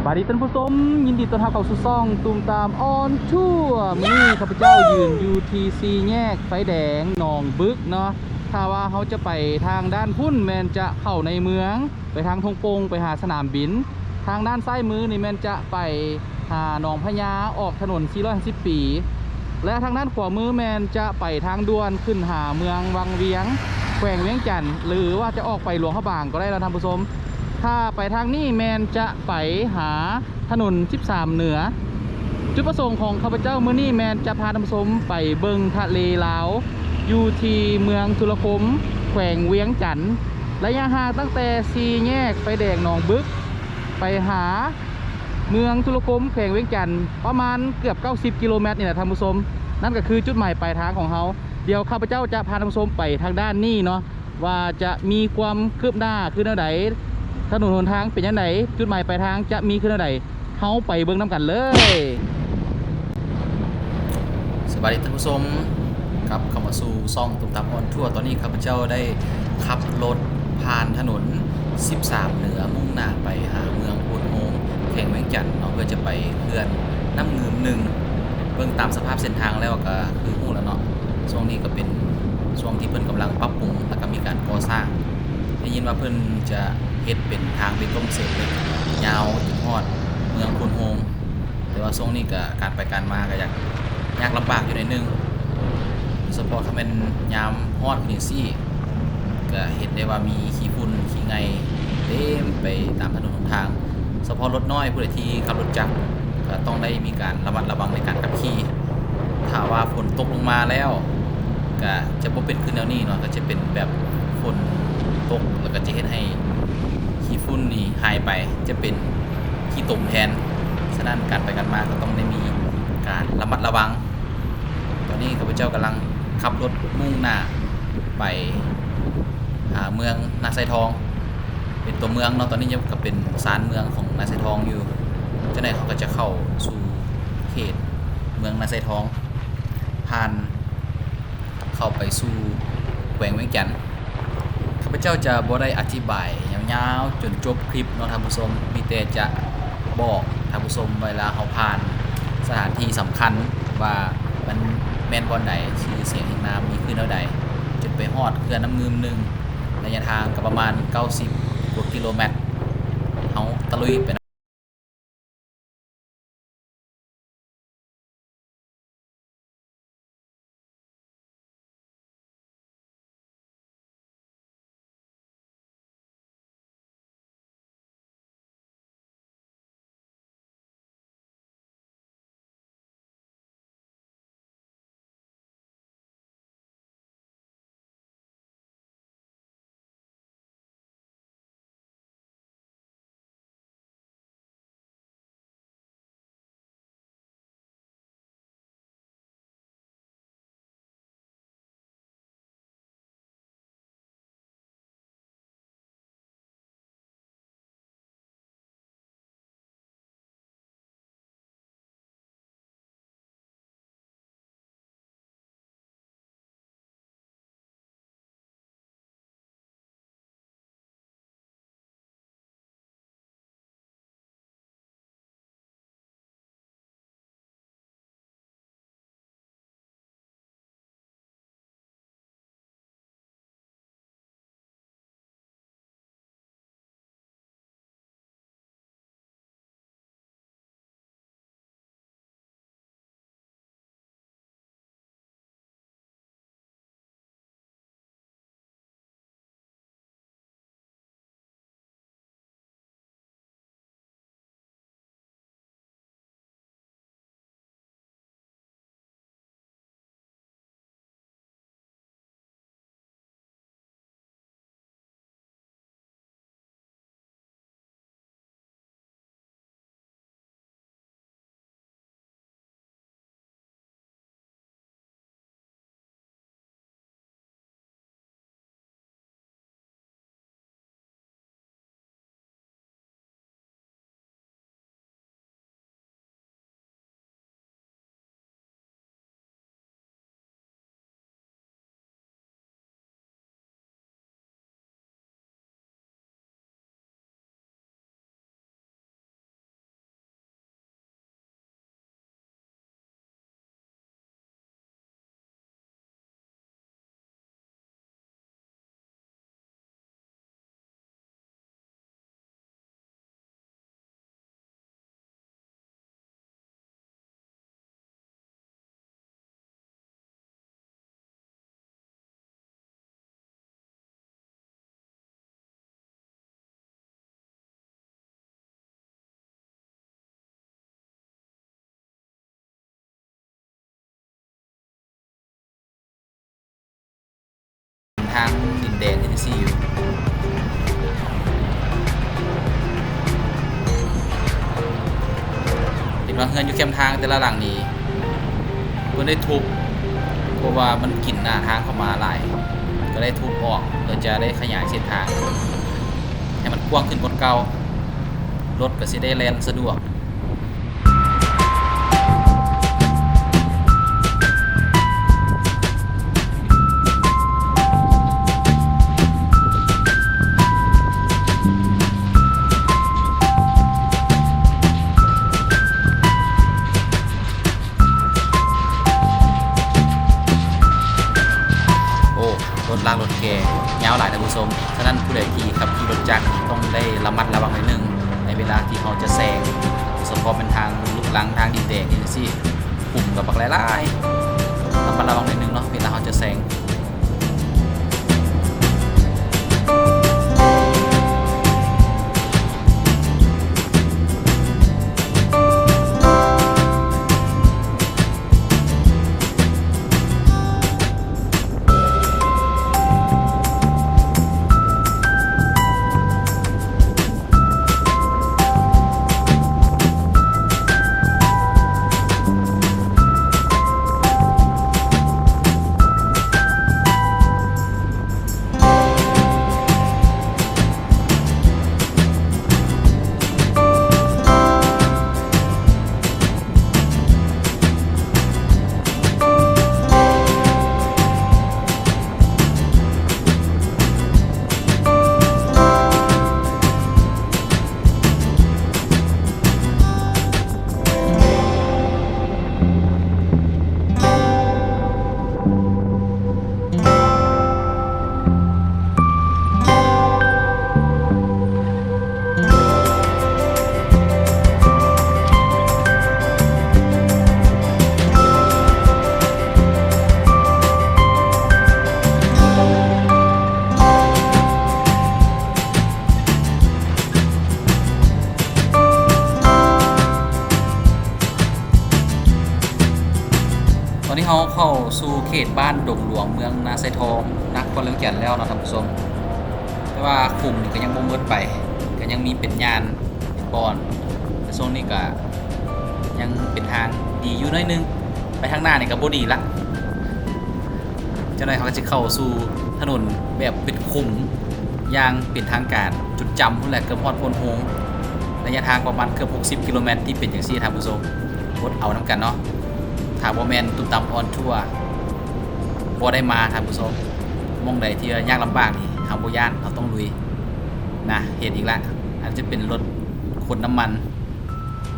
ສະບາຍດີທ່ານຜູ້ຊົມ, ຍິນດີຕ້ອນຮັບເຂົ້າສູ່ຊ່ອງຕຸມຕາມອອນທົວ. ມື້ນີ້ຂ້າພະເຈົ້າຢືນຢູ່ທີ່ສີ່ແຍກໄຟແດງໜອງບຶກເນາະ. ຖ້າວ່າເຮົາຈະໄປທາງດ້ານພຸ້ນ ແມ່ນຈະເຂົ້າໃນເມືອງ ໄປທາງທົ່ງໂປ່ງ ໄປຫາສະໜາມບິນ. ທາງດ້ານຊ້າຍມືນີ້ແມ່ນຈະໄປຫາໜອງພະຍາ ອອກຖະໜົນສີ່ຮ້ອຍຫ້າສິບປີ ແລະ ທາງດ້ານຂວາມືແມ່ນຈະໄປທາງດ່ວນຂຶ້ນຫາເມືອງວັງວຽງ ແຂວງວຽງຈັນ ຫຼືວ່າຈະອອກໄປຫຼວງພະບາງກໍໄດ້ລະທ່ານຜູ້ຊົມ. ຖ້າໄປທາງນີ້ແມ່ນຈະໄປຫາຖະໜົນສິບສາມເໜືອ. ຈຸດປະສົງຂອງຂ້າພະເຈົ້າມື້ນີ້ແມ່ນຈະພາທ່ານຜູ້ຊົມໄປເບິ່ງທະເລລາວ ຢູ່ທີ່ເມືອງທຸລະຄົມ ແຂວງວຽງຈັນ. ໄລຍະຫ່າງຕັ້ງແຕ່ສີ່ແຍກໄຟແດງໜອງບຶກ ໄປຫາເມືອງທຸລະຄົມ ແຂວງວຽງຈັນ ປະມານເກືອບເກົ້າສິບກິໂລແມັດນີ້ແຫຼະທ່ານຜູ້ຊົມ. ນັ້ນກໍຄືຈຸດໝາຍປາຍທາງຂອງເຮົາ. ດຽວຂ້າພະເຈົ້າຈະພາທ່ານຜູ້ຊົມໄປທາງດ້ານນີ້ເນາະ ວ່າຈະມີຄວາມຄືບໜ້າຄືແນວໃດ, ຖະໜົນຫົນທາງເປັນຈັ່ງໃດ, ຈຸດໝາຍປາຍທາງຈະມີຄືແນວໃດ, ເຮົາໄປເບິ່ງນຳກັນເລີຍ. ສະບາຍດີທ່ານຜູ້ຊົມ, ກັບເຂົ້າມາສູ່ຊ່ອງຕຸມຕາມອອນທົວ. ຕອນນີ້ຂ້າພະເຈົ້າໄດ້ຂັບລົດຜ່ານຖະໜົນສິບສາມເໜືອ ມຸ່ງໜ້າໄປຫາເມືອງໂພນໂຮງ ແຂວງວຽງຈັນເນາະ, ເພື່ອຈະໄປເຂື່ອນນ້ຳງື່ມໜຶ່ງ. ເບິ່ງຕາມສະພາບເສັ້ນທາງແລ້ວກໍຄືຮູ້ແລ້ວເນາະ, ຊ່ວງນີ້ກໍເປັນຊ່ວງທີ່ເພິ່ນກຳລັງປັບປຸງ ແລ້ວກໍມີການກໍ່ສ້າງ. ໄດ້ຍິນວ່າເພິ່ນຈະເຮັດເປັນທາງເບຕົງເສກເຫຼັກ ຍາວຈົນຮອດເມືອງໂພນໂຮງ, ແຕ່ວ່າຊ່ວງນີ້ກໍການໄປການມາກໍຢາກຍາກລຳບາກຢູ່ໜ້ອຍໜຶ່ງ, ໂດຍສະເພາະຖ້າແມ່ນຍາມຮ້ອນຂຶ້ນຈັ່ງຊີ້ ກໍເຫັນໄດ້ວ່າມີຂີ້ຝຸ່ນຂີ້ໄງ່ເຕັມໄປຕາມຖະໜົນຫົນທາງ. ສະເພາະລົດນ້ອຍ ຜູ້ໃດທີ່ຂັບລົດຈັກ ກໍຕ້ອງໄດ້ມີການລະມັດລະວັງໃນການຂັບຂີ່. ຖ້າວ່າຝົນຕົກລົງມາແລ້ວ ກະຈະບໍ່ເປັນຄືແນວນີ້ເນາະ, ກະຈະເປັນແບບຝົນຕົກ ແລ້ວກະຈະເຮັດໃຫ້ຂີ້ຝຸ່ນນີ້ຫາຍໄປ, ຈະເປັນຂີ້ຕົມແທນ. ສະນັ້ນ ການໄປການມາກໍຕ້ອງໄດ້ມີການລະມັດລະວັງ. ຕອນນີ້ຂ້າພະເຈົ້າກຳລັງຂັບລົດມຸ່ງໜ້າໄປຫາເມືອງນາຊາຍທອງ ເປັນຕົວເມືອງເນາະ. ຕອນນີ້ຍັງກໍເປັນຊານເມືອງຂອງນາຊາຍທອງຢູ່. ຈັ່ງໃດເຮົາກໍຈະເຂົ້າສູ່ເຂດເມືອງນາຊາຍທອງ ຜ່ານເຂົ້າໄປສູ່ແຂວງວຽງຈັນ. ຂ້າພະເຈົ້າຈະບໍ່ໄດ້ອະທິບາຍຍາວໆຈົນຈົບຄລິບເນາະທ່ານຜູ້ຊົມ, ມີແຕ່ຈະບອກທ່ານຜູ້ຊົມເວລາເຮົາຜ່ານສະຖານທີ່ສຳຄັນວ່າມັນແມ່ນບ່ອນໃດ, ຊື່ສຽງແຫ່ງນາມມີຄືແນວໃດ, ຈົນໄປຮອດເຂື່ອນນ້ຳງື່ມໜຶ່ງ, ໄລຍະທາງກໍປະມານເກົ້າສິບກວ່າກິໂລແມັດ. ເຮົາຕະລຸຍໄປ ແດງຈັ່ງຊີ້ຢູ່. ເຫັນວ່າເຮືອນຢູ່ແຄມທາງແຕ່ລະຫຼັງນີ້ ເພິ່ນໄດ້ທຸບ ເພາະວ່າມັນກິນໜ້າທາງເຂົ້າມາຫຼາຍ ກໍໄດ້ທຸບອອກ ເພື່ອຈະໄດ້ຂະຫຍາຍເສັ້ນທາງໃຫ້ມັນກວ້າງຂຶ້ນກວ່າເກົ່າ ລົດກໍຊິໄດ້ແລ່ນສະດວກ. ໂອ້ ລົດລາກລົດແກ່ຍາວຫຼາຍທ່ານຜູ້ຊົມ, ສະນັ້ນຜູ້ໃດທີ່ຂັບຂີ່ລົດຈັກຕ້ອງໄດ້ລະມັດລະວັງໜ້ອຍໜຶ່ງ ໃນເວລາທີ່ເຮົາຈະແຊງ, ໂດຍສະເພາະແມ່ນທາງລູກລັງ ທາງດິນແດງຈັ່ງຊີ້ ຂຸມກໍບັກຫຼາຍໆ, ລະມັດລະວັງໜ້ອຍໜຶ່ງເນາະ ເວລາເຮົາຈະແຊງ. ຕອນນີ້ເຮົາເຂົ້າສູ່ເຂດບ້ານດົງຫຼວງ ເມືອງນາຊາຍທອງ ນະຄອນຫຼວງວຽງຈັນແລ້ວເນາະທ່ານຜູ້ຊົມ, ແຕ່ວ່າຂຸມນີ້ກໍຍັງບໍ່ໝົດໄປ ກໍຍັງມີເປັນຍ່ານເປັນບ່ອນ, ແຕ່ຊ່ວງນີ້ກໍຍັງເປັນທາງດີຢູ່ໜ້ອຍໜຶ່ງ, ໄປທາງໜ້ານີ້ກໍບໍ່ດີລະ. ຈັກໜ້ອຍເຮົາກໍຈະເຂົ້າສູ່ຖະໜົນແບບເປັນຂຸມຢ່າງເປັນທາງການ ຈຸດຈຳພຸ້ນແຫຼະ ເກືອບຮອດໂພນໂຮງ. ໄລຍະທາງປະມານເກືອບຫົກສິບກິໂລແມັດທີ່ເປັນຈັ່ງຊີ້ທ່ານຜູ້ຊົມ, ອົດເອົານຳກັນເນາະ. ຖ້າບໍ່ແມ່ນຕຸ້ມຕາມອອນທົວ ບໍ່ໄດ້ມາທ່ານຜູ້ຊົມ. ໝ່ອງໃດທີ່ວ່າຍາກລຳບາກນີ້ ເຮົາບໍ່ຢ້ານ, ເຮົາຕ້ອງລຸຍນະ. ເຫັນອີກລະ ອາດຈະເປັນລົດຂົນນ້ຳມັນ,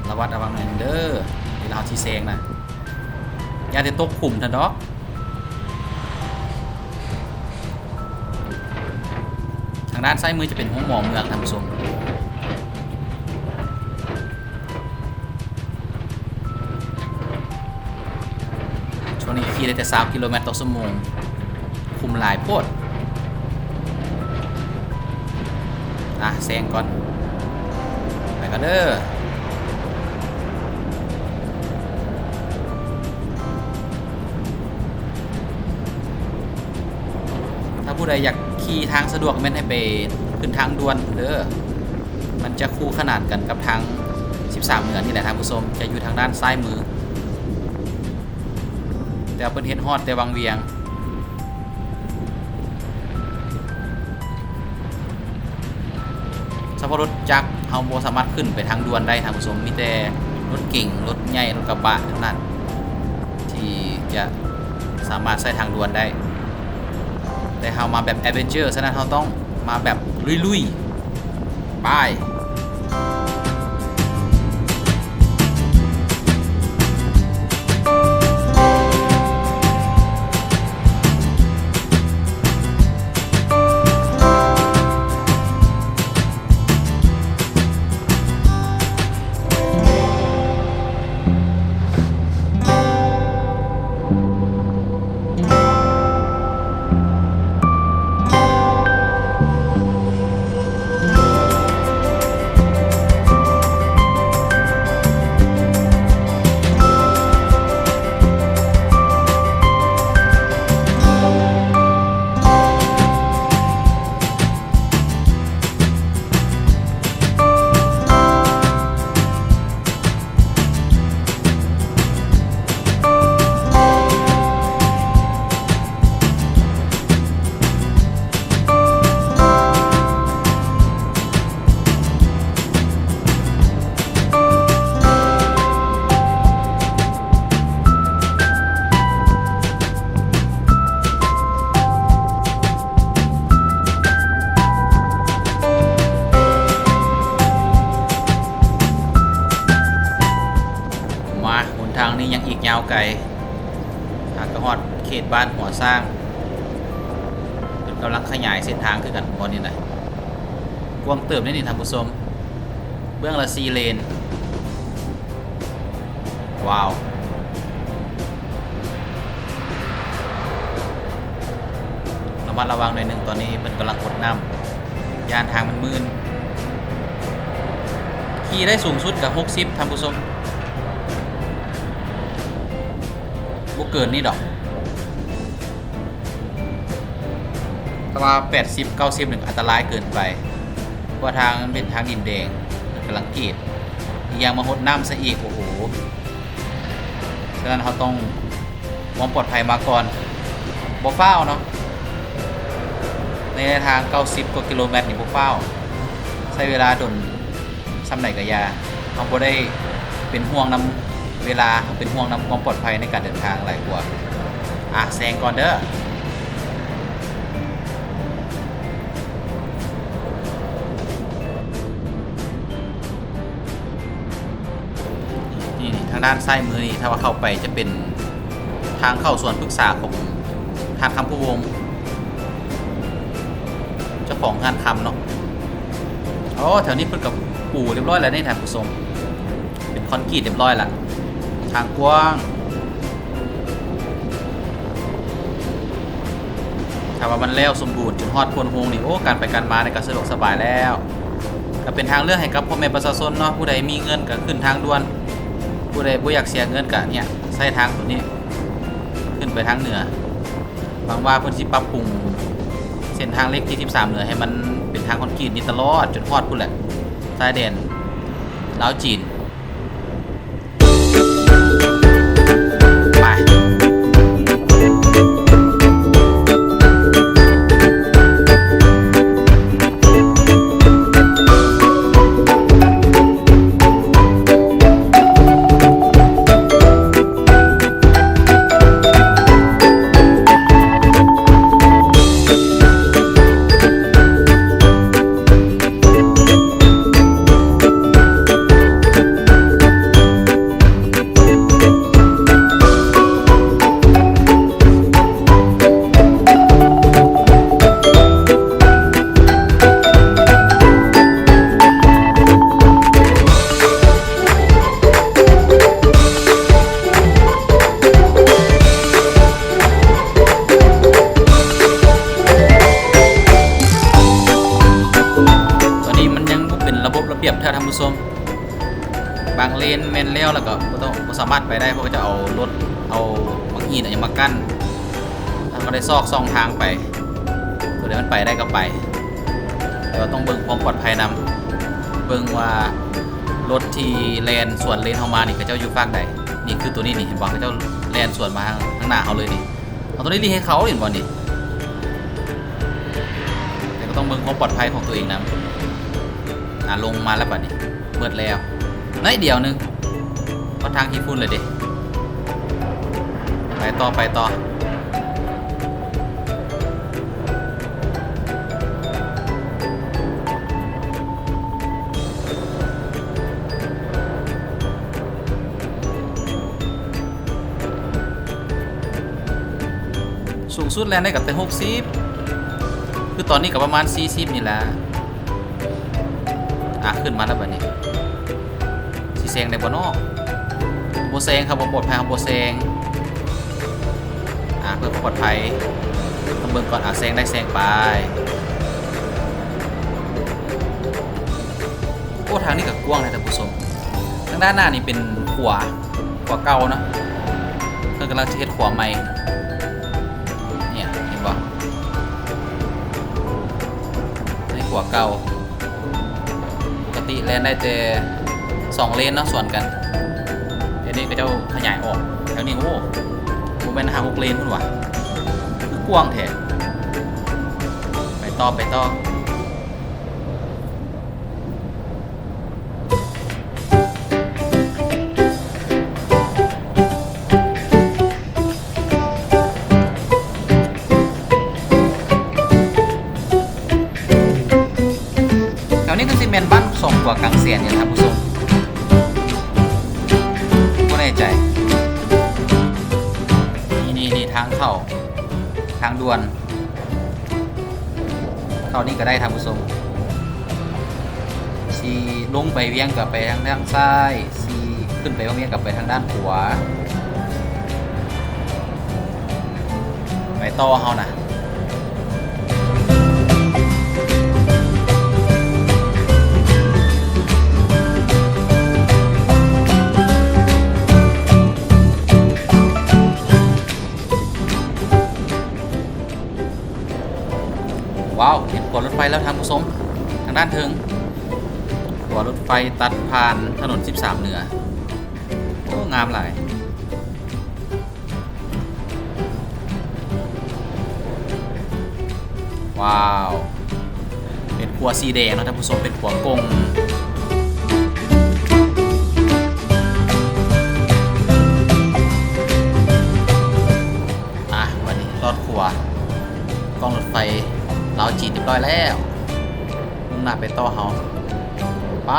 ລະມັດລະວັງໜ້ອຍໜຶ່ງເດີ ເວລາເຮົາຊິແຊງນະ. ຢ່າໄດ້ຕົກຂຸມຫັ້ນດອກ. ທາງດ້ານຊ້າຍມືຈະເປັນໂຮງໝໍເມືອງທ່ານຜູ້ຊົມ. ຊ່ວງນີ້ຂີ່ໄດ້ແຕ່ຊາວກິໂລແມັດຕໍ່ຊົ່ວໂມງ, ຂຸມຫຼາຍໂພດ. ອ່ະ ແຊງກ່ອນ, ໄປກ່ອນເດີ. ຖ້າຜູ້ໃດຢາກຂີ່ທາງສະດວກ ແມ່ນໃຫ້ໄປຂຶ້ນທາງດ່ວນພຸ້ນເດີ, ມັນຈະຄູ່ຂະໜານກັນກັບທາງສິບສາມເໜືອນີ້ແຫຼະທ່ານຜູ້ຊົມ, ຈະຢູ່ທາງດ້ານຊ້າຍມື, ແຕ່ວ່າເພິ່ນເຮັດຮອດແຕ່ວັງວຽງ. ສະເພາະລົດຈັກເຮົາບໍ່ສາມາດຂຶ້ນໄປທາງດ່ວນໄດ້ທ່ານຜູ້ຊົມ, ມີແຕ່ລົດເກັງ, ລົດໃຫຍ່, ລົດກະບະເທົ່ານັ້ນ ທີ່ຈະສາມາດໃຊ້ທາງດ່ວນໄດ້. ແຕ່ເຮົາມາແບບແອດເວັນເຈີ, ສະນັ້ນເຮົາຕ້ອງມາແບບລຸຍໆ. ໄປ. ອີກຍາວໄກ ຫາກະຮອດເຂດບ້ານຫົວຊ້າງ. ເພິ່ນກຳລັງຂະຫຍາຍເສັ້ນທາງຄືກັນບ່ອນນີ້ນະ. ກວ້າງເຕີບເດ້ນີ້ທ່ານຜູ້ຊົມ, ເບື້ອງລະສີ່ເລນ. ວ້າວ. ລະມັດລະວັງໜ້ອຍໜຶ່ງ, ຕອນນີ້ເພິ່ນກຳລັງຫົດນ້ຳ ຢ້ານທາງມັນມື່ນ. ຂີ່ໄດ້ສູງສຸດກະຫົກສິບ ທ່ານຜູ້ຊົມ, ບໍ່ເກີນນີ້ດອກ. ແຕ່ວ່າແປດສິບ ເກົ້າສິບນີ້ອັນຕະລາຍເກີນໄປ, ເພາະວ່າທາງມັນເປັນທາງດິນແດງ, ເພິ່ນກຳລັງກຣີດ, ອີກຢ່າງມາຫົດນ້ຳຊະອີກ, ໂອ້ໂຫ. ສະນັ້ນເຮົາຕ້ອງຄວາມປອດໄພມາກ່ອນ, ບໍ່ຟ້າວເນາະ. ໃນທາງເກົ້າສິບກວ່າກິໂລແມັດນີ້ບໍ່ຟ້າວ, ໃຊ້ເວລາດົນ ສ່ຳໃດກະຢ່າ, ເຮົາບໍ່ໄດ້ເປັນຫ່ວງນຳເວລາ, ເຮົາເປັນຫ່ວງນຳຄວາມປອດໄພໃນການເດີນທາງຫຼາຍກວ່າ. ອາ ແຊງກ່ອນເດີ. ນີ້ ທາງດ້ານຊ້າຍມືນີ້ ຖ້າວ່າເຂົ້າໄປຈະເປັນທາງເຂົ້າສວນພຶກສາຂອງທ່ານຄຳພູວົງ ເຈົ້າຂອງຮ້ານຄຳເນາະ. ໂອ້ ແຖວນີ້ເພິ່ນກະປູຮຽບຮ້ອຍແລ້ວນີ້ທ່ານຜູ້ຊົມ, ເປັນຄອນກຣີດຮຽບຮ້ອຍລະ, ທາງກວ້າງ. ຖ້າວ່າມັນແລ້ວສົມບູນຈົນຮອດໂພນໂຮງນີ້, ໂອ້ ການໄປການມານີ້ກະສະດວກສະບາຍແລ້ວ. ກະເປັນທາງເລືອກໃຫ້ກັບພໍ່ແມ່ປະຊາຊົນເນາະ, ຜູ້ໃດມີເງິນກະຂຶ້ນທາງດ່ວນ, ຜູ້ໃດບໍ່ຢາກເສຍເງິນກະ ເນີ້ຍ ໃຊ້ທາງໂຕນີ້ຂຶ້ນໄປທາງເໜືອ. ຫວັງວ່າເພິ່ນຊິປັບປຸງເສັ້ນທາງເລກທີສິບສາມເໜືອໃຫ້ມັນເປັນທາງຄອນກຣີດນີ້ຕະຫຼອດຈົນຮອດພຸ້ນແຫຼະ, ຊາຍແດນລາວຈີນ. ໄປ. ຕອນນີ້ມັນຍັງບໍ່ເປັນລະບົບລະບຽບເທື່ອທ່ານຜູ້ຊົມ. ບາງເລນແມ່ນແລ້ວ ແລ້ວກໍບໍ່ຕ້ອງ ບໍ່ສາມາດໄປໄດ້ ເພາະວ່າເຂົາເຈົ້າເອົາລົດ ເອົາບັກຫີນເອົາຫຍັງມາກັ້ນ, ເຮົາກໍໄດ້ຊອກຊ່ອງທາງໄປ ຕົວໃດມັນໄປໄດ້ກໍໄປ, ແຕ່ວ່າຕ້ອງເບິ່ງຄວາມປອດໄພນຳ, ເບິ່ງວ່າລົດທີ່ແລ່ນສວນເລນເຮົາມານີ້ ເຂົາເຈົ້າຢູ່ຟາກໃດ. ນີ້ຄືຕົວນີ້ນີ້ ເຫັນບໍ່? ເຂົາເຈົ້າແລ່ນສວນມາທາງ ທາງໜ້າເຮົາເລີຍນີ້. ເອົາຕົວນີ້ຫຼີກໃຫ້ເຂົາ ເຫັນບໍ່ນີ້? ແຕ່ກໍຕ້ອງເບິ່ງຄວາມປອດໄພຂອງຕົວເອງນຳ. ອາ ລົງມາແລ້ວບາດນີ້ ເໝິດແລ້ວ ໜ້ອຍດຽວໜຶ່ງ ຮອດທາງຂີ້ຝຸ່ນເລີຍເດ້. ໄປຕໍ່ ໄປຕໍ່. ສູງສຸດແລ່ນໄດ້ກໍແຕ່ຫົກສິບ ຄືຕອນນີ້ກໍປະມານສີ່ສິບນີ້ແຫຼະ. ອາ ຂຶ້ນມາແລ້ວບາດນີ້ ຊິແຊງໄດ້ບໍ່ເນາະ? ບໍ່ແຊງຄັບ ບໍ່ປອດໄພ ເຮົາບໍ່ແຊງ. ອາ ເພື່ອຄວາມປອດໄພ ຕ້ອງເບິ່ງກ່ອນ. ອາ ແຊງໄດ້ແຊງໄປ. ໂອ້ ທາງນີ້ກໍກວ້າງນະທ່ານຜູ້ຊົມ. ທາງດ້ານໜ້ານີ້ເປັນຂົວ ຂົວເກົ່າເນາະ, ເພິ່ນກຳລັງຈະເຮັດຂົວໃໝ່. ເນີ້ຍ ເຫັນບໍ່? ໃນຂົວເກົ່າ ປົກກະຕິແລ່ນໄດ້ແຕ່ສອງເລນເນາະ ສວນກັນ. ດຽວນີ້ເຂົາເຈົ້າຂະຫຍາຍອອກແຖວນີ້. ໂອ້ ບໍ່ແມ່ນຫ້າຫົກເລນພຸ້ນຫວາ? ຄືກວ້າງແທ້. ໄປຕໍ່ ໄປຕໍ່. ແຖວນີ້ຄືຊິແມ່ນບ້ານສອງຂົວກາງແສນນີ້ແຫຼະທ່ານຜູ້ຊົມ, ບໍ່ແນ່ໃຈ. ທາງເຂົ້າທາງດ່ວນ ເຂົ້ານີ້ກໍໄດ້ທ່ານຜູ້ຊົມ. ຊິລົງໄປວຽງກໍໄປທາງດ້ານຊ້າຍ, ຊິຂຶ້ນໄປວຽງກໍໄປທາງດ້ານຂວາ. ໄປຕໍ່ເຮົານະ. ວ້າວ ເຫັນຂົວລົດໄຟແລ້ວທ່ານຜູ້ຊົມ ທາງດ້ານເທິງ. ຂົວລົດໄຟຕັດຜ່ານຖະໜົນສິບສາມເໜືອ. ໂອ້ ງາມຫຼາຍ. ວ້າວ ເປັນຂົວສີແດງເນາະທ່ານຜູ້ຊົມ ເປັນຂົວກົງ. ອ່ະ ບັດນີ້ລອດຂົວກ້ອງລົດໄຟລາວຈີນຮຽບຮ້ອຍແລ້ວ. ມຸ່ງໜ້າໄປຕໍ່ເຮົາ. ໄປ.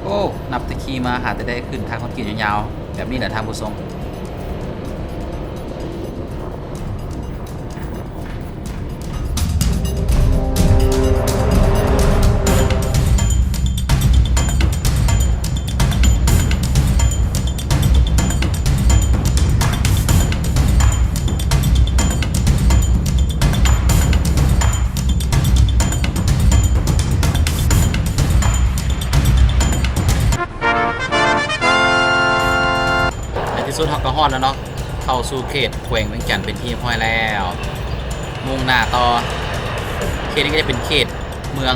ໂອ້ ນັບແຕ່ຂີ່ມາຫາແຕ່ໄດ້ຂຶ້ນທາງຄອນກຣີດຍາວໆ ແບບນີ້ແຫຼະທ່ານຜູ້ຊົມ. ໃນທີ່ສຸດເຮົາກໍຮອດແລ້ວເນາະ ເຂົ້າສູ່ເຂດແຂວງວຽງຈັນເປັນທີ່ຮຽບຮ້ອຍແລ້ວ. ມຸ່ງໜ້າຕໍ່. ເຂດນີ້ກໍຈະເປັນເຂດເມືອງ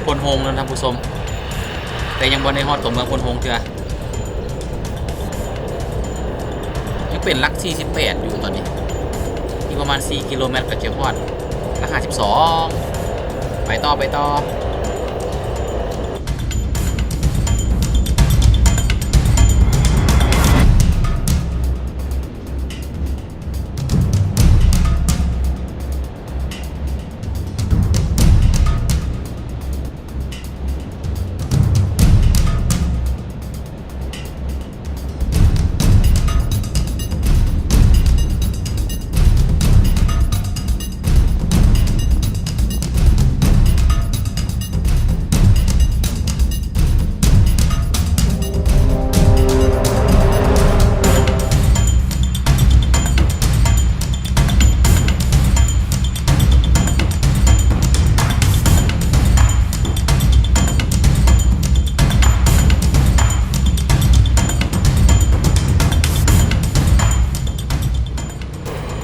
ໂພນໂຮງເນາະທ່ານຜູ້ຊົມ, ແຕ່ຍັງບໍ່ໄດ້ຮອດຕົວເມືອງໂພນໂຮງເທື່ອ. ຍັງເປັນຫຼັກສີ່ສິບແປດຢູ່ຕອນນີ້, ອີກປະມານສີ່ກິໂລແມັດກໍຈະຮອດຫຼັກຫ້າສິບສອງ. ໄປຕໍ່ ໄປຕໍ່.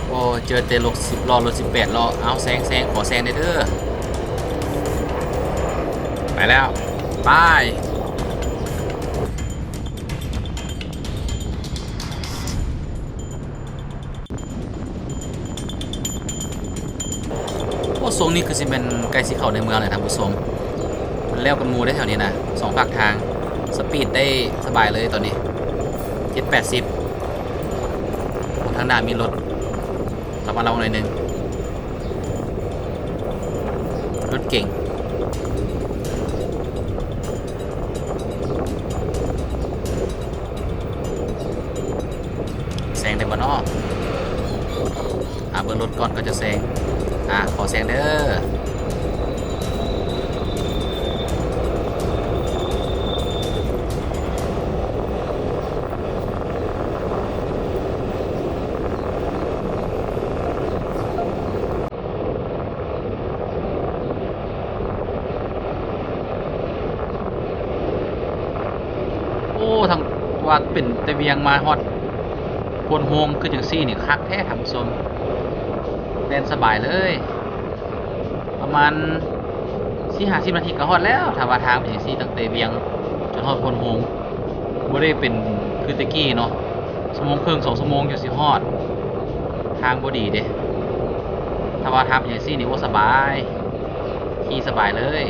ໂອ້ ເຈີແຕ່ລົດສິບລໍ້ ລົດສິບແປດລໍ້. ເອົາ ແຊງ ແຊງ ຂໍແຊງແດ່ເດີ. ໄປແລ້ວ ໄປ. ໂອ້ ຊ່ວງນີ້ຄືຊິແມ່ນໃກ້ຊິເຂົ້າໃນເມືອງແລ້ວທ່ານຜູ້ຊົມ, ມັນແລ້ວກັນໝູ່ເດ້ແຖວນີ້ນະ ສອງຟາກທາງ. ສະປີດໄດ້ສະບາຍເລີຍຕອນນີ້ ເຈັດແປດສິບ. ທາງໜ້າມີລົດ ລະມັດລະວັງໜ້ອຍໜຶ່ງ. ລົດເກັງ ແຊງໄດ້ບໍ່ນໍ? ຫາເບິ່ງລົດກ່ອນກ່ອນຈະແຊງ. ອ່າ ຂໍແຊງເດີ. ໂ ວ່າເປັນແຕ່ວຽງມາຮອດໂພນໂຮງຄືຈັ່ງຊີ້ນີ້ຄັກແທ້ທ່ານຜູ້ຊົມ, ແລ່ນສະບາຍເລີຍ. ປະມານສີ່ຫ້າສິບນາທີກໍຮອດແລ້ວ ຖ້າວ່າທາງເປັນຈັ່ງຊີ້ ຕັ້ງແຕ່ວຽງຈົນຮອດໂພນໂຮງ. ບໍ່ໄດ້ເປັນຄືແຕ່ກີ້ເນາະ, ຊົ່ວໂມງເຄິ່ງ ສອງຊົ່ວໂມງຈັ່ງຊິຮອດ. ທາງບໍ່ດີເດ້, ຖ້າວ່າທາງເປັນຈັ່ງຊີ້ນີ້ ໂອ້ ສະບາຍ, ຂີ່ສະບາຍເລີຍ.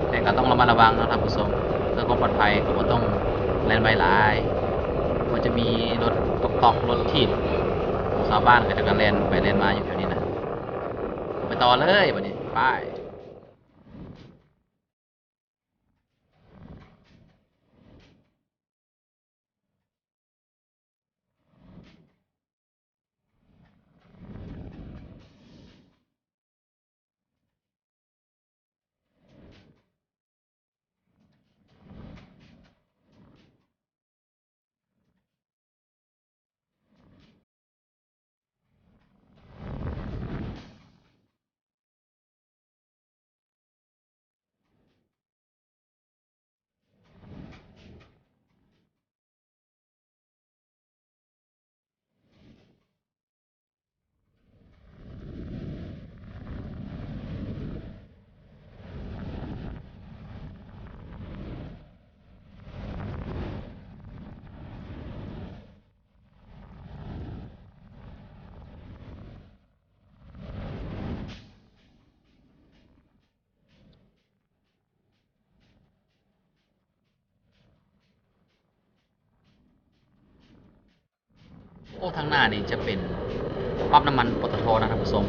ແຕ່ກໍຕ້ອງລະມັດລະວັງເນາະທ່ານຜູ້ຊົມ, ເພື່ອຄວາມປອດໄພກໍບໍ່ຕ້ອງແລ່ນໄວຫຼາຍ, ເພາະຈະມີລົດຕອກໆ ລົດຖີບ, ຊາວບ້ານເຂົາເຈົ້າກໍແລ່ນໄປແລ່ນມາຢູ່ແຖວນີ້ນະ. ໄປຕໍ່ເລີຍບັດນີ້, ໄປ. ໂອ້ ທາງໜ້ານີ້ຈະເປັນປ້ຳນ້ຳມັນ ປຕທ ນະທ່ານຜູ້ຊົມ.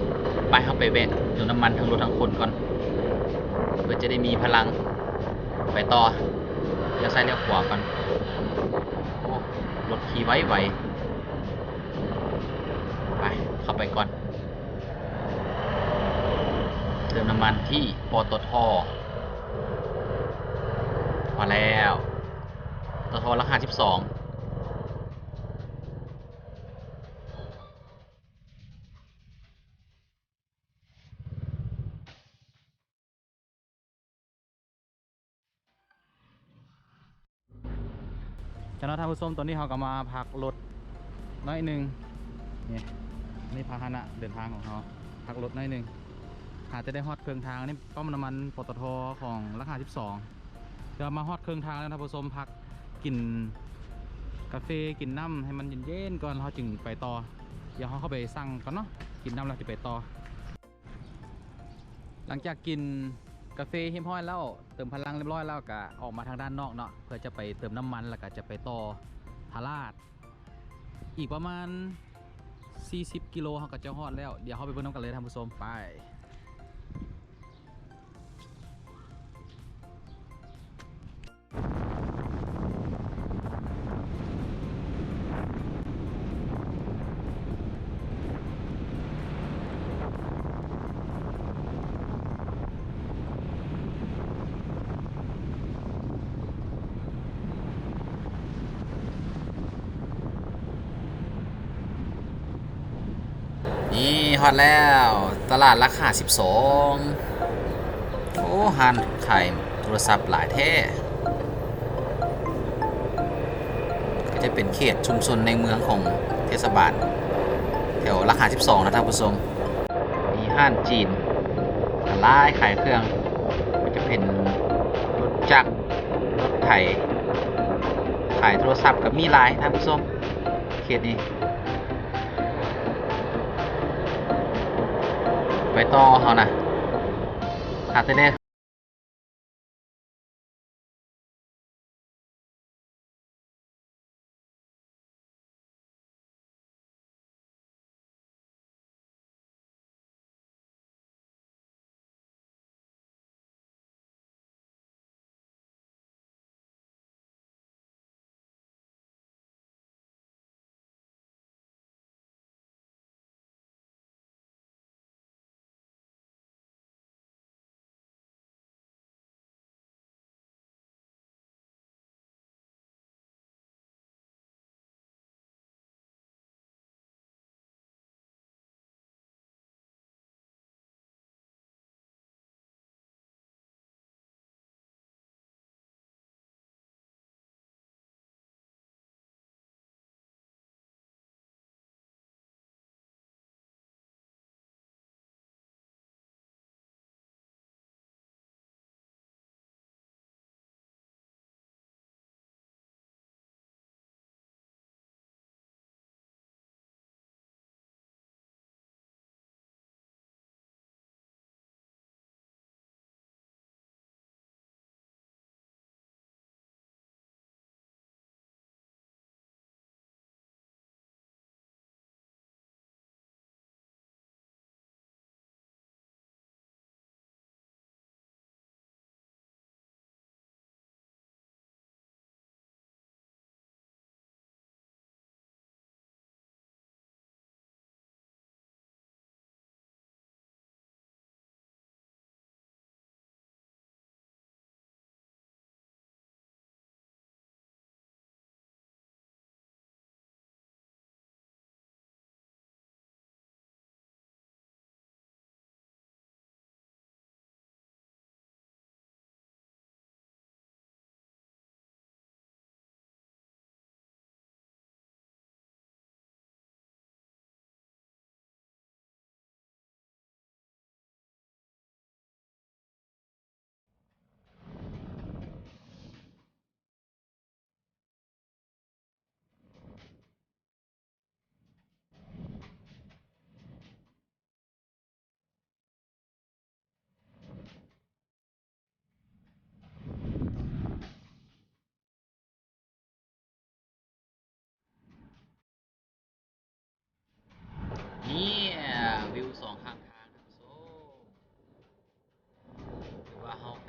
ໄປ ເຮົາໄປແວະເຕີມນ້ຳມັນທັງລົດທັງຄົນກ່ອນ ເພື່ອຈະໄດ້ມີພະລັງໄປຕໍ່. ລ້ຽວຊ້າຍລ້ຽວຂວາກ່ອນ. ໂອ້ ລົດຂີ່ໄວໆ. ໄປ ເຂົ້າໄປກ່ອນ. ເຕີມນ້ຳມັນທີ່ ປຕທ ມາແລ້ວ, ປຕທ ຫຼັກຫ້າສິບສອງ. ເຈົ້າເນາະທ່ານຜູ້ຊົມ, ຕອນນີ້ເຮົາກໍມາພັກລົດໜ້ອຍໜຶ່ງ. ນີ້ ນີ້ພາຫະນະເດີນທາງຂອງເຮົາ, ພັກລົດໜ້ອຍໜຶ່ງ ຫາຈະໄດ້ຮອດເຄິ່ງທາງ. ອັນນີ້ປ້ຳນ້ຳມັນ ປຕທ ຂອງຫຼັກຫ້າສິບສອງ. ເພື່ອມາຮອດເຄິ່ງທາງແລ້ວທ່ານຜູ້ຊົມ, ພັກກິນກາເຟ ກິນນ້ຳໃຫ້ມັນເຢັນໆກ່ອນ ເຮົາຈຶ່ງໄປຕໍ່. ດຽວເຮົາເຂົ້າໄປສັ່ງກ່ອນເນາະ, ກິນນ້ຳແລ້ວຈະໄປຕໍ່. ຫຼັງຈາກກິນກາເຟຮຽບຮ້ອຍແລ້ວ, ເຕີມພະລັງຮຽບຮ້ອຍແລ້ວ, ກະອອກມາທາງດ້ານນອກເນາະ, ເພື່ອຈະໄປເຕີມນ້ຳມັນ ແລ້ວກະຈະໄປຕໍ່ພະລາດ. ອີກປະມານສີ່ສິບກິໂລ ເຮົາກໍຈະຮອດແລ້ວ. ດຽວເຮົາໄປເບິ່ງນຳກັນເລີຍທ່ານຜູ້ຊົມ, ໄປ. ນີ້ ຮອດແລ້ວ ຕະຫຼາດຫຼັກຫ້າສິບສອງ. ໂອ້ ຮ້ານຂາຍໂທລະສັບຫຼາຍແທ້. ກໍຈະເປັນເຂດຊຸມຊົນໃນເມືອງຂອງເທດສະບານ ແຖວຫຼັກຫ້າສິບສອງນະທ່ານຜູ້ຊົມ. ມີຮ້ານຈີນຫຼາຍຂາຍເຄື່ອງ, ກໍຈະເປັນລົດຈັກ, ລົດໄຖ, ຂາຍໂທລະສັບກໍມີຫຼາຍທ່ານຜູ້ຊົມ ເຂດນີ້. ໄປຕໍ່ເຮົານະ ຫາແຕ່ແດ່.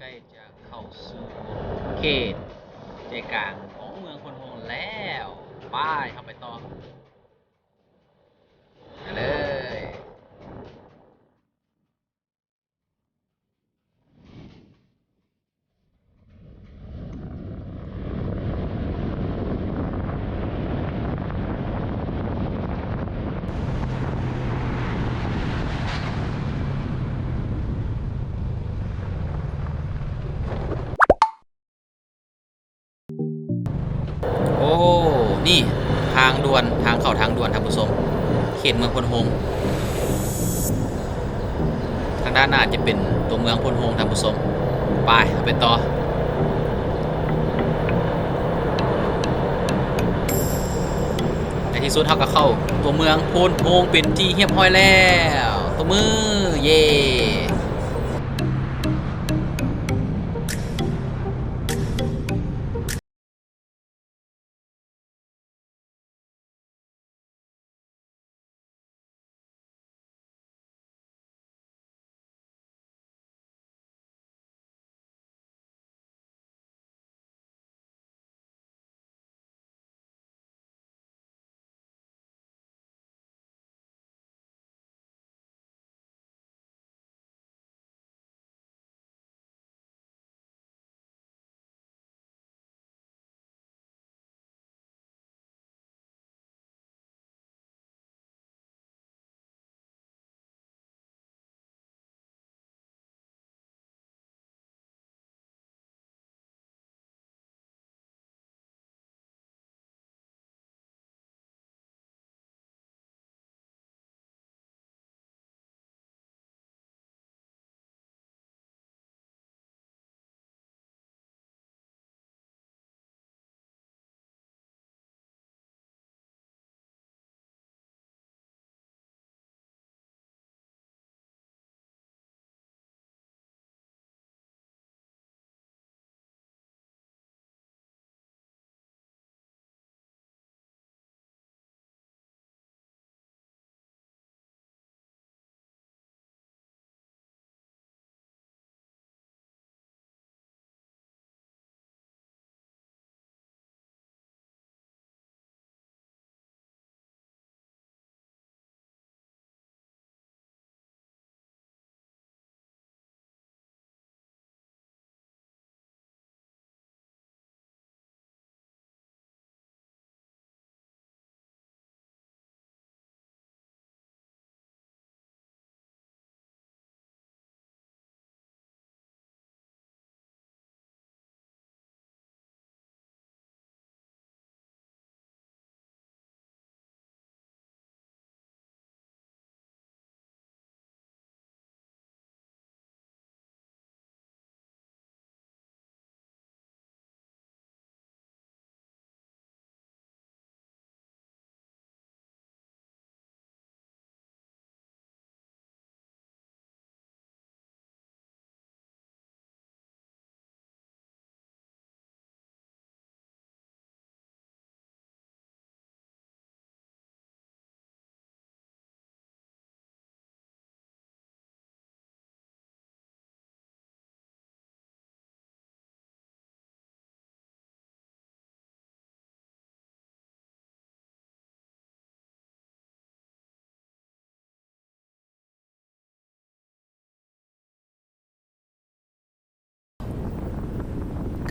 ໃກ້ຈະເຂົ້າສູ່ເຂດໃຈກາງຂອງເມືອງໂພນໂຮງແລ້ວ. ໄປ ເຮົາໄປຕໍ່ ໄປເລີຍ. ໂອ້ ນີ້ທາງດ່ວນ ທາງເຂົ້າທາງດ່ວນທ່ານຜູ້ຊົມ ເຂດເມືອງໂພນໂຮງ. ທາງດ້ານໜ້າຈະເປັນຕົວເມືອງໂພນໂຮງທ່ານຜູ້ຊົມ. ໄປ ເຮົາໄປຕໍ່. ໃນທີ່ສຸດເຮົາກໍເຂົ້າຕົວເມືອງໂພນໂຮງເປັນທີ່ຮຽບຮ້ອຍແລ້ວ. ຕົບມື ເຢ້.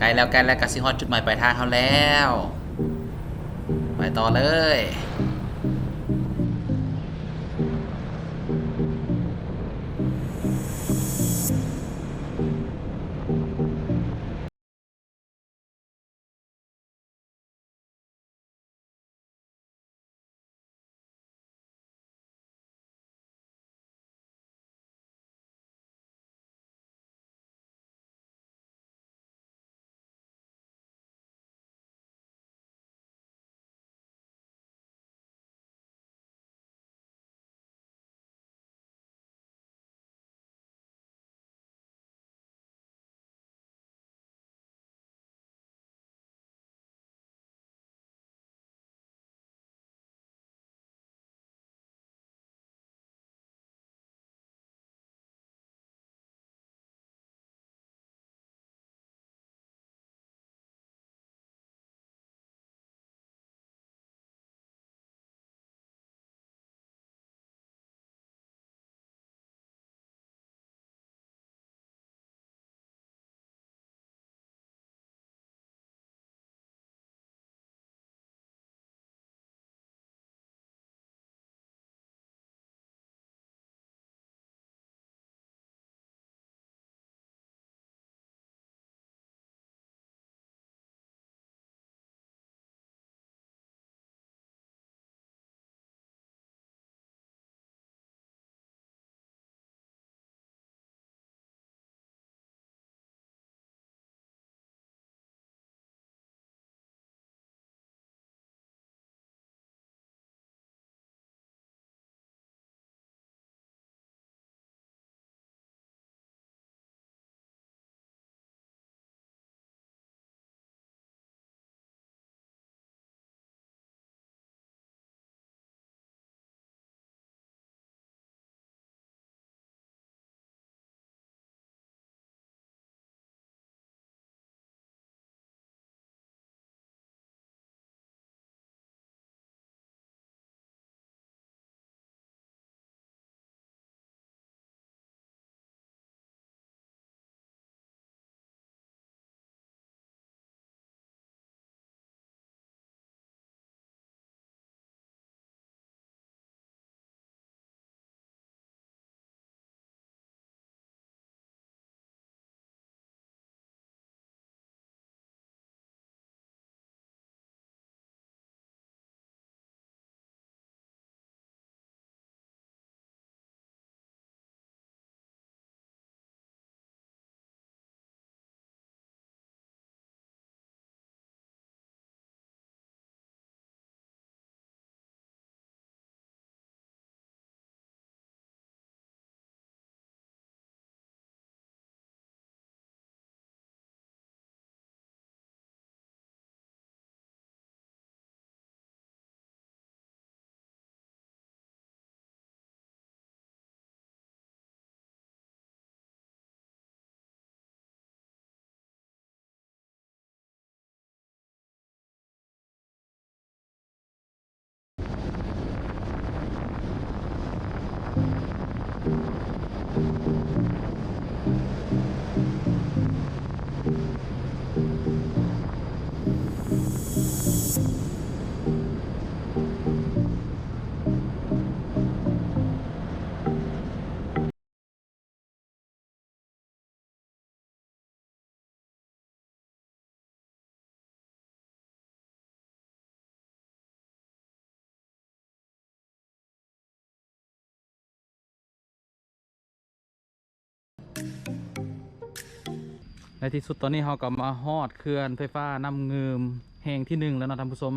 ໃກ້ແລ້ວ ໃກ້ແລ້ວ ກະຊິຮອດຈຸດໝາຍປາຍທາງເຮົາແລ້ວ. ໄປຕໍ່ເລີຍ. ໃນທີ່ສຸດຕອນນີ້ເຮົາກໍມາຮອດເຂື່ອນໄຟຟ້ານ້ຳງື່ມແຫ່ງທີໜຶ່ງແລ້ວເນາະທ່ານຜູ້ຊົມ.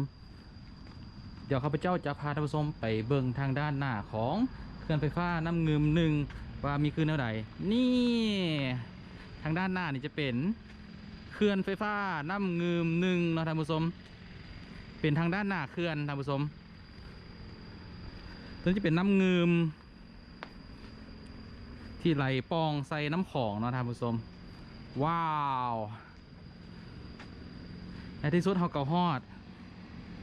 ດຽວຂ້າພະເຈົ້າຈະພາທ່ານຜູ້ຊົມໄປເບິ່ງທາງດ້ານໜ້າຂອງເຂື່ອນໄຟຟ້ານ້ຳງື່ມໜຶ່ງ ວ່າມີຄືແນວໃດ. ນີ້ ທາງດ້ານໜ້ານີ້ຈະເປັນເຂື່ອນໄຟຟ້ານ້ຳງື່ມໜຶ່ງເນາະທ່ານຜູ້ຊົມ, ເປັນທາງດ້ານໜ້າເຂື່ອນທ່ານຜູ້ຊົມ. ຕົວນີ້ຈະເປັນນ້ຳງື່ມ ທີ່ໄຫຼປ່ອງໃສ່ນ້ຳຂອງເນາະທ່ານຜູ້ຊົມ. ວ້າວ ໃນທີ່ສຸດເຮົາກໍຮອດ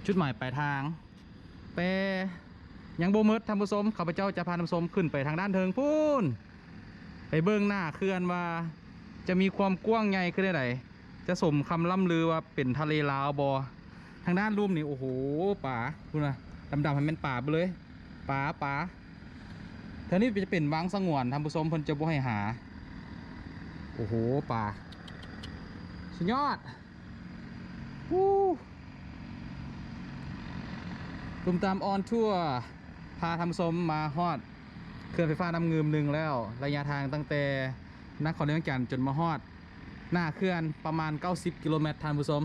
ຈຸດໝາຍປາຍທາງ, ແຕ່ຍັງບໍ່ໝົດທ່ານຜູ້ຊົມ. ຂ້າພະເຈົ້າຈະພາທ່ານຜູ້ຊົມຂຶ້ນໄປທາງດ້ານເທິງພຸ້ນ, ໄປເບິ່ງໜ້າເຂື່ອນວ່າຈະມີຄວາມກວ້າງໃຫຍ່ຄືແນວໃດ. ຈະສົມຄຳລ່ຳລືວ່າເປັນທະເລລາວບໍ່? ທາງດ້ານລຸ່ມນີ້ ໂອ້ໂຫ ປາ ພຸ້ນນະ ດຳໆ ໃຫ້ແມ່ນປາໄປເລີຍ ປາ ປາ. ແຖວນີ້ຈະເປັນວັງສະຫງວນ ທ່ານຜູ້ຊົມ ເພິ່ນຈະບໍ່ໃຫ້ຫາ. ໂອ້ໂຫ ປາ ສຸດຍອດ. ຮູ້ ຕຸ້ມຕາມອອນທົວ ພາທ່ານຜູ້ຊົມມາຮອດເຂື່ອນໄຟຟ້ານ້ຳງື່ມໜຶ່ງແລ້ວ. ໄລຍະທາງຕັ້ງແຕ່ນະຄອນຫຼວງວຽງຈັນຈົນມາຮອດ ໜ້າເຂື່ອນປະມານເກົ້າສິບກິໂລແມັດ ທ່ານຜູ້ຊົມ.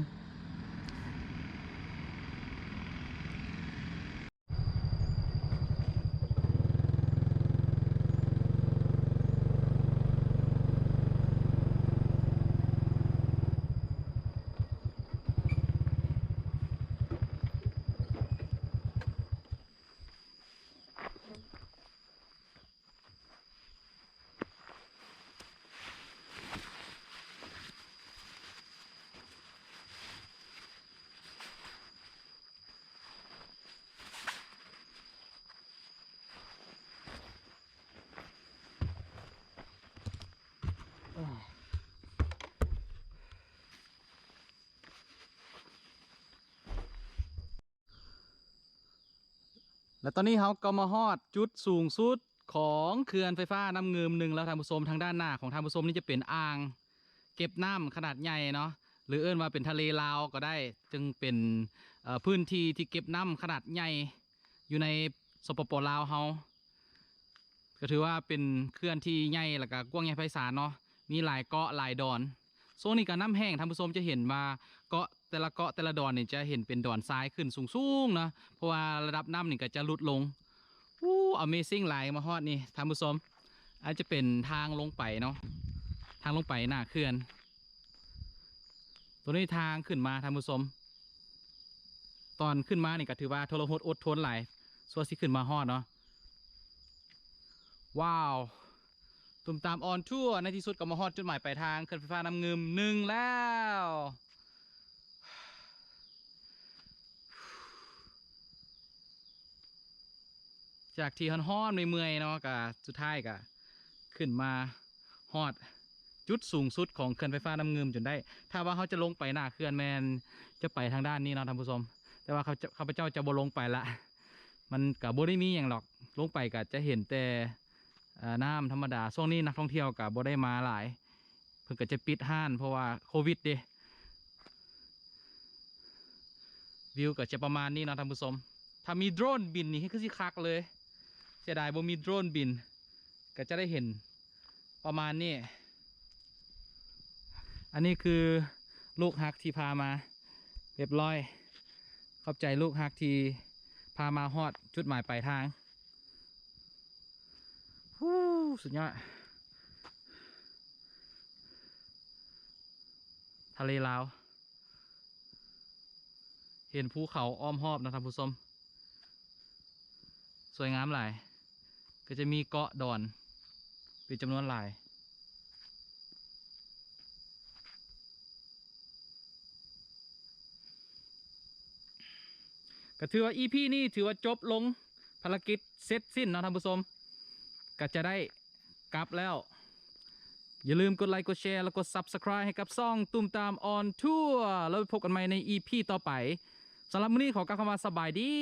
ແລະຕອນນີ້ເຮົາກໍມາຮອດຈຸດສູງສຸດຂອງເຂື່ອນໄຟຟ້ານ້ຳງື່ມໜຶ່ງແລ້ວທ່ານຜູ້ຊົມ. ທາງດ້ານໜ້າຂອງທ່ານຜູ້ຊົມນີ້ຈະເປັນອ່າງເກັບນ້ຳຂະໜາດໃຫຍ່ເນາະ ຫຼືເອີ້ນວ່າເປັນທະເລລາວກໍໄດ້, ຊຶ່ງເປັນ ເອີ ພື້ນທີ່ທີ່ເກັບນ້ຳຂະໜາດໃຫຍ່ຢູ່ໃນ ສປປ ລາວເຮົາ. ກໍຖືວ່າເປັນເຂື່ອນທີ່ໃຫຍ່ ແລ້ວກໍກວ້າງໃຫຍ່ໄພສານເນາະ, ມີຫຼາຍເກາະຫຼາຍດອນ. ຊ່ວງນີ້ກໍນ້ຳແຫ້ງ ທ່ານຜູ້ຊົມຈະເຫັນວ່າເກາະແຕ່ລະເກາະແຕ່ລະດອນນີ້ຈະເຫັນເປັນດອນຊາຍຂຶ້ນສູງໆເນາະ, ເພາະວ່າລະດັບນ້ຳນີ້ກໍຈະຫຼຸດລົງ. ອູ້ Amazing ຫຼາຍ ມາຮອດນີ້ທ່ານຜູ້ຊົມ. ອາດຈະເປັນທາງລົງໄປເນາະ, ທາງລົງໄປໜ້າເຂື່ອນ. ຕົວນີ້ທາງຂຶ້ນມາທ່ານຜູ້ຊົມ. ຕອນຂຶ້ນມານີ້ກໍຖືວ່າທໍລະຫົດອົດທົນຫຼາຍ ຊົ່ວຊິຂຶ້ນມາຮອດເນາະ. ວ້າວ ຕຸ້ມຕາມອອນທົວ ໃນທີ່ສຸດກໍມາຮອດຈຸດໝາຍປາຍທາງ ເຂື່ອນໄຟຟ້ານ້ຳງື່ມໜຶ່ງແລ້ວ. ຈາກທີ່ຮ້ອນໆ ເມື່ອຍໆເນາະ ກະສຸດທ້າຍກະຂຶ້ນມາຮອດຈຸດສູງສຸດຂອງເຂື່ອນໄຟຟ້ານ້ຳງື່ມຈົນໄດ້. ຖ້າວ່າເຮົາຈະລົງໄປໜ້າເຂື່ອນແມ່ນຈະໄປທາງດ້ານນີ້ເນາະທ່ານຜູ້ຊົມ, ແຕ່ວ່າຂ້າພະເຈົ້າຈະບໍ່ລົງໄປລະ, ມັນກະບໍ່ໄດ້ມີຫຍັງດອກ, ລົງໄປກະຈະເຫັນແຕ່ ເອີ ນ້ຳທຳມະດາ. ຊ່ວງນີ້ນັກທ່ອງທ່ຽວກະບໍ່ໄດ້ມາຫຼາຍ, ເພິ່ນກໍຈະປິດຮ້ານເພາະວ່າໂຄວິດເດ້. ວິວກໍຈະປະມານນີ້ເນາະທ່ານຜູ້ຊົມ. ຖ້າມີໂດຣນບິນນີ້ຄືຊິຄັກເລີຍ, ເສຍດາຍບໍ່ມີໂດຣນບິນ ກໍຈະໄດ້ເຫັນປະມານນີ້. ອັນນີ້ຄືລູກຮັກທີ່ພາມາຮຽບຮ້ອຍ. ຂອບໃຈລູກຮັກທີ່ພາມາຮອດຈຸດໝາຍປາຍທາງ. ຫູ ສຸດຍອດ ທະເລລາວ. ເຫັນພູເຂົາອ້ອມຮອບເນາະທ່ານຜູ້ຊົມ, ສວຍງາມຫຼາຍ. ກໍຈະມີເກາະດອນເປັນຈຳນວນຫຼາຍ. ກໍຖືວ່າ ອີ ພີ ນີ້ຖືວ່າຈົບລົງ, ພາລະກິດເສັດສິ້ນເນາະທ່ານຜູ້ຊົມ, ກໍຈະໄດ້ກັບແລ້ວ. ຢ່າລືມກົດໄລ ກົດແຊ ແລະ ກົດ Subscribe ໃຫ້ກັບຊ່ອງຕຸ້ມຕາມອອນທົວ. ແລ້ວໄປພົບກັນໃໝ່ໃນ ອີ ພີ ຕໍ່ໄປ. ສຳລັບມື້ນີ້ຂໍກ່າວຄຳວ່າສະບາຍດີ.